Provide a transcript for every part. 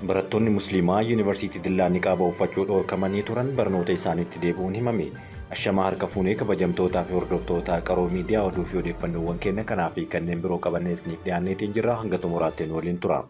Barattoonni Musliimaa Yuunivarsiitii Dillaa niqaaba uffachuu dhoorkamanii turan barnoota isaaniitti deebi'uun himame. Ashamaa harka fuunee kabajamtootaa fi hordoftoota Qaroo Miidiyaa, oduu fi odeeffannoowwan keenya kanaa fi kanneen biroo qabannee isiniif dhiyaanneetiin jirra, hanga xumuraatti nu waliin tura.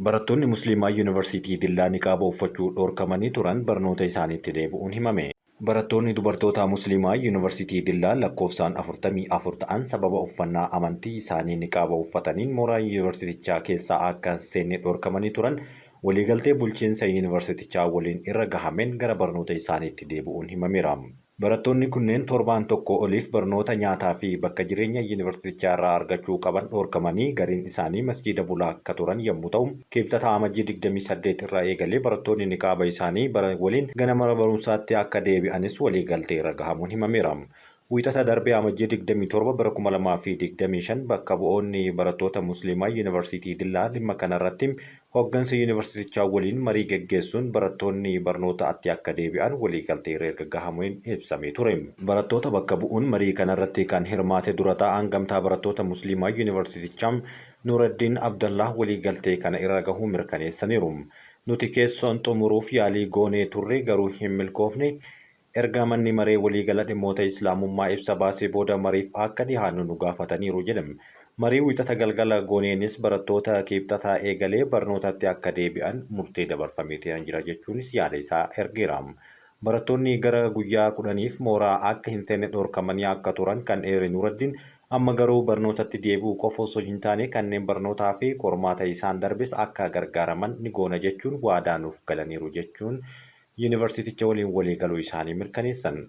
Barattoonni Musliimaa Yuunivarsiitii Dillaa niqaaba uffachuu dhoorkamanii turan barnoota isaaniitti deebi'uun himame. Barattoonni dubartoota Musliimaa Yuunivarsiitii Dillaa lakkoofsaan 44 ta'an sababa uffannaa amantii isaanii niqaaba uffataniin mooraa yuunivarsiitichaa keessaa akka hin seenne dhoorkamanii turan waliigaltee bulchiinsa yuunivarsiitichaa waliin irra gahameen gara barnoota isaaniitti deebi'uun himameera. Barattoonni kunneen torbaan tokko oliif barnoota, nyaataa fi bakka jireenya yuunivarsiitichaa irraa argachuu qaban dhoorkamanii gariin isaanii masjiida bulaa akka turan yommuu ta'u, Kibxata Amajjii 28 irraa eegalee barattoonni niqaaba isaanii waliin gara mana barumsaatti akka deebi'anis waliigaltee irra gahamuun himameera. Wiixata darbee Amajjii 27 bara 2025 bakka bu'oonni barattoota Musliimaa Yuunivarsiitii Dillaa dhimma kanarratti hooggansa yuunivarsiitichaa waliin marii geggeessuun barattoonni barnootatti akka deebi'an waliigaltee irra erga gahamuun ibsamee ture. Barattoota bakka bu'uun marii kanarratti kan hirmaate dura taa'aan gamtaa barattoota Musliimaa yuunivarsiitichaa Nuuraddiin Abdallah waliigaltee kana irra gahuu mirkaneessaniiru. "Nuti keessoon xumuruuf yaalii goonee turre, garuu hin milkoofne. Erga manni maree waliigala dhimmoota Islaamummaa ibsa baasee booda mariif akka dhihaannu nu gaafataniiru" jedhame. Marii Wiixata galgala gooneenis barattoota Kibxataa eegalee barnootatti akka deebi'an murtee dabarfameetii jira jechuunis yaada isaa ergeera. Barattoonni gara guyyaa 10f mooraa akka hin seenne dhorkamanii akka turan kan eere Nuuraddiin, amma garuu barnootatti deebi'uu qofa osoo hin taane kanneen barnootaa fi qormaata isaan darbes akka gargaaraman ni goona jechuun waadaa nuuf galaniiru jechuun yuunivarsiiticha waliin walii galuu isaanii mirkaneessan.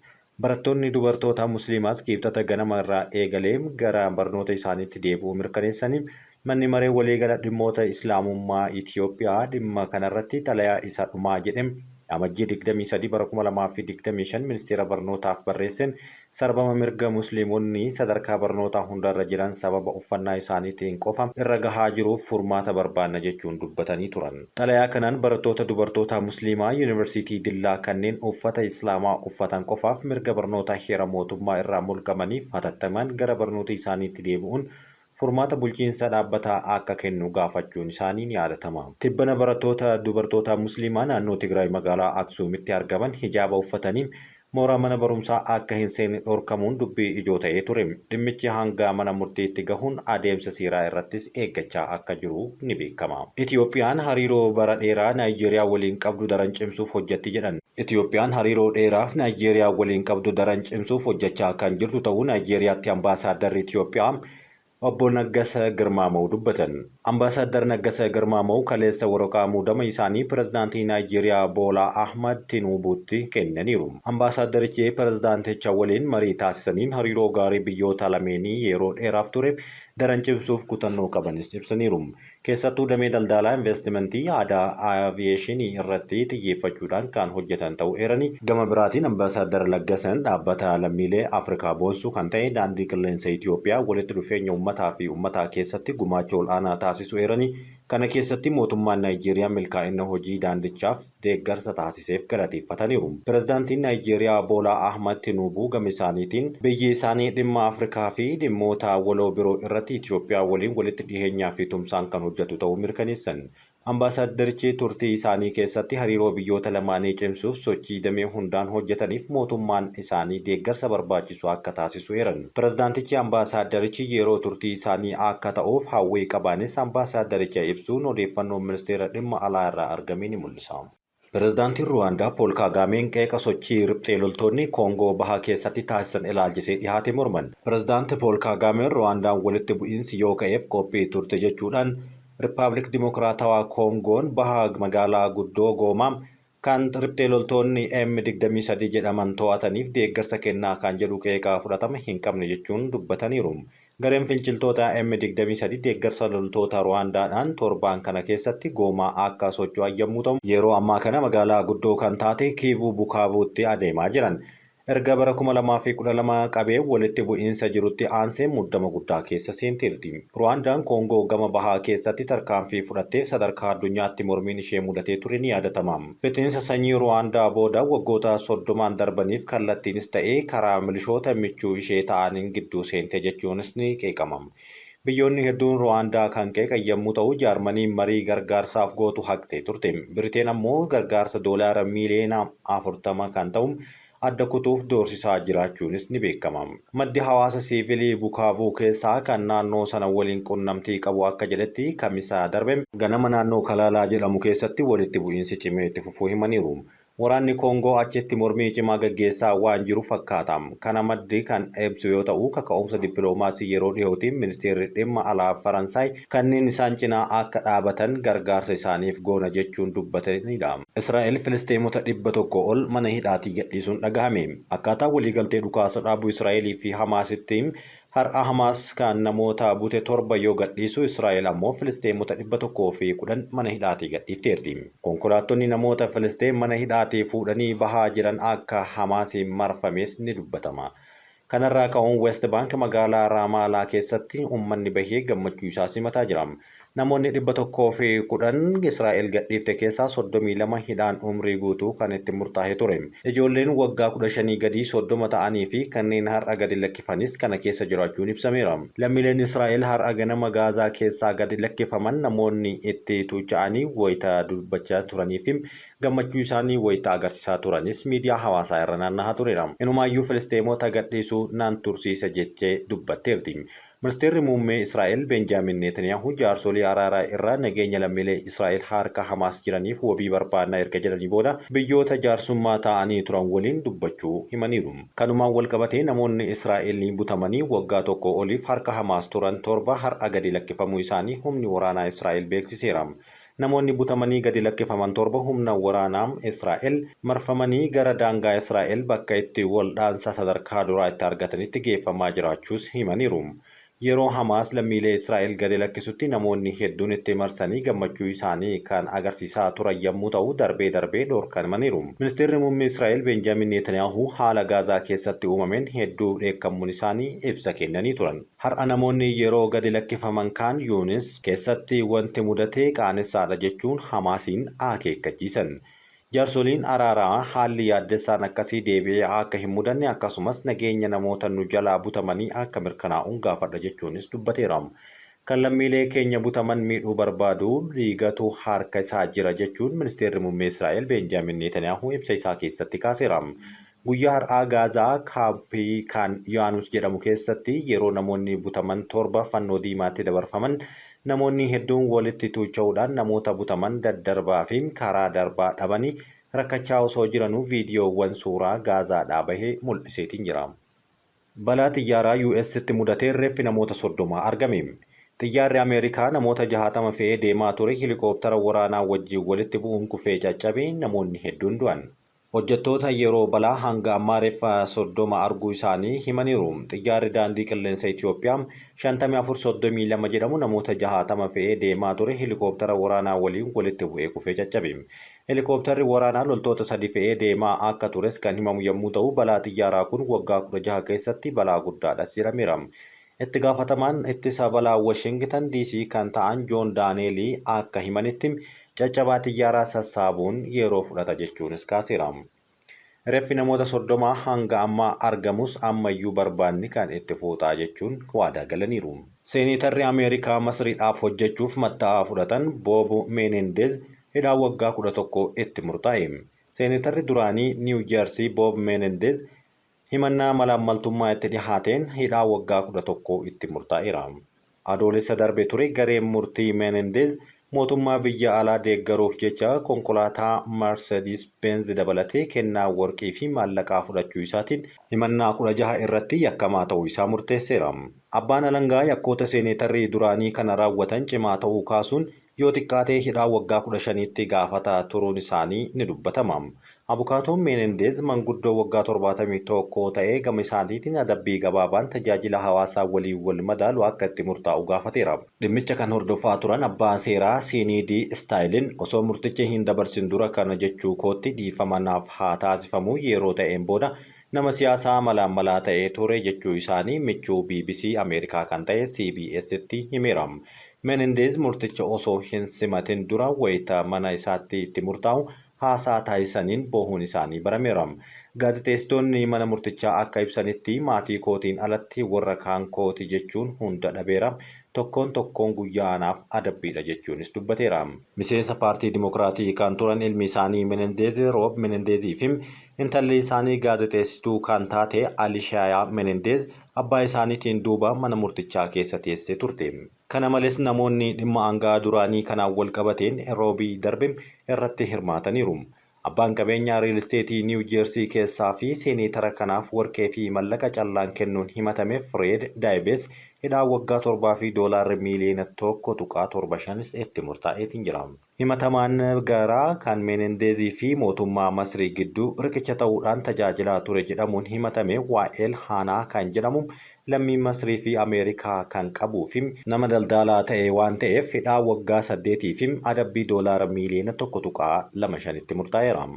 Barattoonni dubartoota Musliimaas Kibxata ganama irraa eegalee gara barnoota isaaniitti deebi'uu mirkaneessanii, manni maree waliigala dhimmoota Islaamummaa Itiyoophiyaa dhimma kanarratti xalayaa isa dhumaa jedhem Amajjii 23 bara 2025 ministeera barnootaaf barreesseen, sarbama mirga Musliimonni sadarkaa barnootaa hundarra jiran sababa uffannaa isaaniitiin qofa irra gahaa jiruuf furmaata barbaanna jechuun dubbatanii turan. Xalayaa kanaan barattoota dubartoota Musliimaa Yuunivarsiitii Dillaa kanneen uffata Islaamaa uffatan qofaaf mirga barnootaa heera mootummaa irraa mulqamaniif hatattamaan gara barnoota isaaniitti deebi'uun furmaata bulchiinsa dhaabbataa akka kennu gaafachuun isaanii ni yaadatama. Tibbana barattoota dubartoota Musliimaa naannoo Tigraay magaalaa Aksuumitti argaman hijaaba uffatanii mooraa mana barumsaa akka hin seenne dhorkamuun dubbii ijoo ta'ee ture. Dhimmichi hanga mana murtiitti gahuun adeemsa seeraa irrattis eeggachaa akka jiru ni beekama. Itiyoophiyaan hariiroo bara dheeraa Naayijeeriyaa waliin qabdu daran cimsuuf hojjetti jedhan. Itiyoophiyaan hariiroo dheeraaf Naayijeeriyaa waliin qabdu daran cimsuuf hojjechaa kan jirtu ta'uu Naayijeeriyaatti Ambaasaadarri Itiyoophiyaa Obbo Naggasa Girmaamaw dubbatan. Ambaasaaddar Naggasa Girmaamaw kaleessa waraqaa muudama isaanii pirezidaantii Naayijeeriyaa Boolaa Ahmad Tinubuutti kennaniiru. Ambaasaaddarichi pirezidaanticha waliin marii taasisaniin hariiroo gaarii biyyoota lameenii yeroo dheeraaf ture daran cimsuuf kutannoo qabanis ibsaniiru. Keessattuu damee daldalaa, investimentii, aadaa, aviyeeshinii irratti xiyyeeffachuudhaan kan hojjetan ta'uu eeranii, gama biraatiin Ambaasaaddar Laggasan dhaabbata lammiilee Afrikaa boonsuu kan ta'e Daandii Qilleensa Itiyoophiyaa walitti dhufeenya uummataa fi uummataa keessatti gumaacha ol'aanaa taasisu eeranii, kana keessatti mootummaan Naayijeeriyaa milkaa'ina hojii daandichaaf deeggarsa taasiseef galateeffataniiru. Pirezidaantiin Naayijeeriyaa Boolaa Ahmad Tinuubuu gama isaaniitiin biyyi isaanii dhimma Afrikaa fi dhimmoota waloo biroo irratti Itiyoophiyaa waliin walitti dhiheenyaa fi tumsaan kan hojjetu ta'uu mirkaneessan. Ambaasaaddarichi turtii isaanii keessatti hariiroo biyyoota lamaanii cimsuuf sochii damee hundaan hojjetaniif mootummaan isaanii deeggarsa barbaachisu akka taasisu eeran. Pirezidaantichi ambaasaaddarichi yeroo turtii isaanii akka ta'uuf hawwii qabanis ambaasaaddaricha ibsuun odeeffannoon ministeera dhimma alaa irraa argame ni mul'isa. Pirezidaantiin Ruwaandaa Pool Kaagaameen qeeqa sochii riphxee loltoonni Koongoo bahaa keessatti taasisan ilaalchisee dhihaate morman. Pirezidaanti Pool Kaagaameen Ruwaandaan walitti bu'iinsi yoo ka'eef qophii turte jechuudhaan Rippaabilik Dimokiraatawaa Koongoon baha magaalaa guddoo Goomaa kan riphxee loltoonni M23 jedhaman to'ataniif deeggarsa kennaa kan jedhu qeeqaa fudhatama hin qabne jechuun dubbataniiru. Gareen finciltoota M23 deeggarsa loltoota Ruwaandaadhaan torbaan kana keessatti Goomaa akka socho'an yommuu ta'u, yeroo ammaa kana magaalaa guddoo kan taate Kiivuu Bukaavuutti adeemaa jiran. Erga bara 2012 qabee walitti bu'iinsa jirutti aansee muddama guddaa keessa seenteerti. Ruwaandaan Koongoo gama bahaa keessatti tarkaanfii fudhatteef sadarkaa addunyaatti mormiin ishee mudatee ture ni yaadatama. Fixiinsa sanyii Ruwaandaa booda waggoota 30n darbaniif kallattiinis ta'ee karaa milishoota michuu ishee ta'aniin gidduu seente jechuunis ni qeeqama. Biyyoonni hedduun Ruwaandaa kan qeeqan yommuu ta'u, Jaarmaniin marii gargaarsaaf gootu haqxee turte. Biriteen ammoo gargaarsa doolaara miiliyoona 40 kan ta'u adda kutuuf doorsisaa jiraachuunis ni beekama. Maddi hawaasa siivilii Bukaavuu keessaa kan naannoo sana waliin qunnamtii qabu akka jedhetti, Kamisaa darbe ganama naannoo Kalaalaa jedhamu keessatti walitti bu'iinsi cimee itti fufuu himaniiru. Waraanni Koongoo achitti mormii cimaa gaggeessaa waan jiru fakkaata. Kana maddi kan ibsu yoo ta'u, kaka'umsa dippiloomaasii yeroo dhiyootiin ministeerri dhimma alaa Faransaay kanneen isaan cinaa akka dhaabatan gargaarsa isaaniif goona jechuun dubbatanidha. Israa'el Filisteemota 100 ol mana hidhaatii gadhiisuun dhagahame. Akkaataa waliigaltee dhukaasa dhaabuu Israa'elii fi Hamaasitti har'a Hamaas kan namoota bute torba yoo gadhiisu, Israa'el ammoo Filisteemota 110 mana hidhaatii gadhiifteerti. Konkolaattonni namoota Filisteen mana hidhaatii fuudhanii bahaa jiran akka Hamaasiin marfames ni dubbatama. Kanarraa ka'uun West Bank magaalaa Raamaalaa keessatti uummanni bahee gammachuu isaa simataa jira. Namoonni 110 Israa'el gadhiifte keessaa 32 hidhaan umrii guutuu kan itti murtaa'e ture. Ijoolleen waggaa 15 gadii 30 ta'anii fi kanneen har'a gadi lakkifanis kana keessa jiraachuun ibsameera. Lammiileen Israa'el har'a ganama Gaazaa keessaa gadi lakkifaman namoonni itti tuucha'anii wayita dubbachaa turanii fi gammachuu isaanii wayita agarsiisaa turanis miidiyaa hawaasaa irra naanna'aa tureera. Inumaayyuu Filisteemota gadhiisuu naan tursiisa jechee dubbatteerti. Ministeerri muummee Israa'el Benjaamin Netanyahu jaarsolii araaraa irraa nageenya lammiilee Israa'el harka Hamaas jiraniif wabii barbaannaa erga jedhanii booda biyyoota jaarsummaa ta'anii turan waliin dubbachuu himaniiru. Kanumaan wal qabatee namoonni Israa'el butamanii waggaa tokko oliif harka Hamaas turan torba har'a gadi lakkifamuu isaanii humni waraanaa Israa'el beeksiseera. Namoonni butamanii gadi lakkifaman torba humna waraanaa Israa'el marfamanii gara daangaa Israa'el bakka itti waldhaansa sadarkaa duraa itti argatanitti geeffamaa jiraachuus himaniiru. Yeroo Hamaas lammiilee Israa'el gadi lakkisutti namoonni hedduun itti marsanii gammachuu isaanii kan agarsiisaa turan yommuu ta'u, darbee darbee dhorkamaniiru. Ministeerri muummee Israa'el Benjaamin Netanyahu haala Gaazaa keessatti uumameen hedduu dheekkamuun isaanii ibsa kennanii turan. Har'a namoonni yeroo gadi lakkifaman Kaan Yuunis keessatti wanti mudate qaanessaadha jechuun Hamaasiin akeekkachiisan. Jaarsoliin araaraa haalli yaaddessaan akkasii deebi'ee akka hin mudanne, akkasumas nageenya namoota nu jalaa butamanii akka mirkanaa'uun gaafadha jechuunis dubbateera. Kan lammiilee keenya butaman miidhuu barbaadu dhiigatu harka isaa jira jechuun ministeerri muummee Israa'el Benjaamin Netanyahu ibsa isaa keessatti kaaseera. Guyyaa har'aa Gaazaa kaampii Kaan Yohaanus jedhamu keessatti yeroo namoonni butaman torba fannoo diimaatti dabarfaman namoonni hedduun walitti tuucha'uudhaan namoota butaman daddarbaa fi karaa darbaa dhabanii rakkachaa osoo jiranuu viidiyoowwan suuraa Gaazaadhaa bahee mul'iseetiin jira. Balaa xiyyaaraa US'tti mudatee reeffi namoota 30 argame. Xiyyaarri Ameerikaa namoota 60 fe'ee deemaa ture helikooптara waraanaa wajjin walitti bu'uun kufee caccabee namoonni hedduun du'an. Hojjettoota yeroo balaa hanga ammaa reeffa 30 arguu isaanii himaniiru. Xiyyaarri daandii qilleensa Itoophiyaa 5432 jedhamu namoota 60 fe'ee deemaa ture helikooптara waraanaa waliin walitti bu'ee kufee caccabe. Helikoophtarri waraanaa loltoota sadi fe'ee deemaa akka tures kan himamu yommuu ta'u, balaa xiyyaaraa kun waggaa 16 keessatti balaa guddaadhas jedhameera. Itti gaafatamaan ittisa balaa Washington DC kan ta'an Joon Daaneelii akka himanitti, caccabaa xiyyaaraa sassaabuun yeroo fudhata jechuunis kaaseera. Reeffi namoota 30 hanga ammaa argamus ammayyuu barbaanni kan itti fuuxaa jechuun waadaa galaniiru. Seeneetarri Ameerikaa Masriidhaaf hojjechuuf matta'aa fudhatan Boob Menendez hidhaa waggaa 11 itti murtaa'e. Seeneetarri duraanii Niiw Jersii Boob Menendez himannaa malaammaltummaa itti dhihaateen hidhaa waggaa 11 itti murtaa'eera. Adoolessa darbe ture gareen murtii Menendez mootummaa biyya alaa deeggaruuf jecha konkolaataa Mercedes Benz dabalatee kennaa warqii fi maallaqaa fudhachuu isaatiin himannaa 16 irratti yakkamaa ta'uu isaa murteesseera. Abbaan alangaa yakkoota seeneetarri duraanii kana raawwatan cimaa ta'uu kaasuun yoo xiqqaatee hidhaa waggaa 15tti gaafataa turuun isaanii ni dubbatama. Abukaatoon Menendez manguddoo waggaa 71 ta'ee gama isaaniitiin adabbii gabaabaan tajaajila hawaasaa waliin wal madaalu akka itti murtaa'u gaafateera. Dhimmicha kan hordofaa turan abbaan seeraa Siiniidii Istaayiliin osoo murticha hin dabarsin dura kana jechuu kootti dhiifama naaf haa taasifamu, yeroo ta'een booda nama siyaasaa malaammalaa ta'ee ture jechuu isaanii michuu BBC Ameerikaa kan ta'e CBS'tti himeera. Menendez murticha osoo hin simatin dura wayita mana isaatti itti murtaa'u haasaa taasisaniin boohuun isaanii barameera. Gaazexeessitoonni mana murtichaa akka ibsanitti maatii kootiin alatti warra kaan kooti jechuun hunda dhabeera. Tokkoon tokkoon guyyaa anaaf adabbiidha jechuunis dubbateera. Miseensa paartii Dimokiraatii kan turan ilmi isaanii Menendeez Roob Menendeezii fi intalli isaanii gaazexeessituu kan taate Alishayaa Menendeez abbaa isaaniitiin duuba mana murtichaa keessa teessee turte. Kana malees namoonni dhimma aangaa duraanii kanaan wal qabateen roobii darbe irratti hirmaataniiru. Abbaan qabeenyaa real isteetii Niiw Jeersii keessaa fi seeneetara kanaaf warqee fi mallaqa callaan kennuun himatame Fireed Daayibees hidhaa waggaa 7 fi doolaarri miiliyoona 1.75 itti murtaa'eetiin jira. Himatamaan garaa kan Menendeezii fi mootummaa Masrii gidduu riqicha ta'uudhaan tajaajilaa ture jedhamuun himatame Waa'eel Haanaa kan jedhamu lammii Masrii fi Ameerikaa kan qabuu fi nama daldalaa ta'e waan ta'eef hidhaa waggaa 8 fi adabbii doolaara miiliyoona 1.25tti murtaa'eera.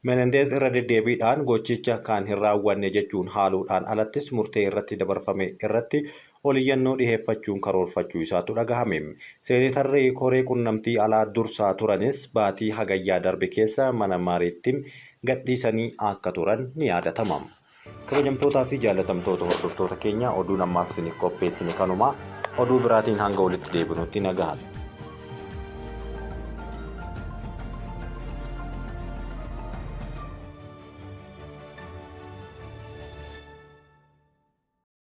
Menendeez irra deddeebiidhaan gochicha kan hin raawwanne jechuun haaluudhaan alattis murtee irratti dabarfame irratti oliyyannoo dhiheeffachuun karoorfachuu isaatu dhagahame. Seenetarri koree qunnamtii alaa dursaa turanis baatii hagayyaa darbe keessa mana mariitti gadhiisanii akka turan ni yaadatama. Kabajamtootaa fi jaallatamtoota hordoftoota keenya, oduun ammaaf isiniif qopheessine kanuma. Oduu biraatiin hanga walitti deebinutti nagahan.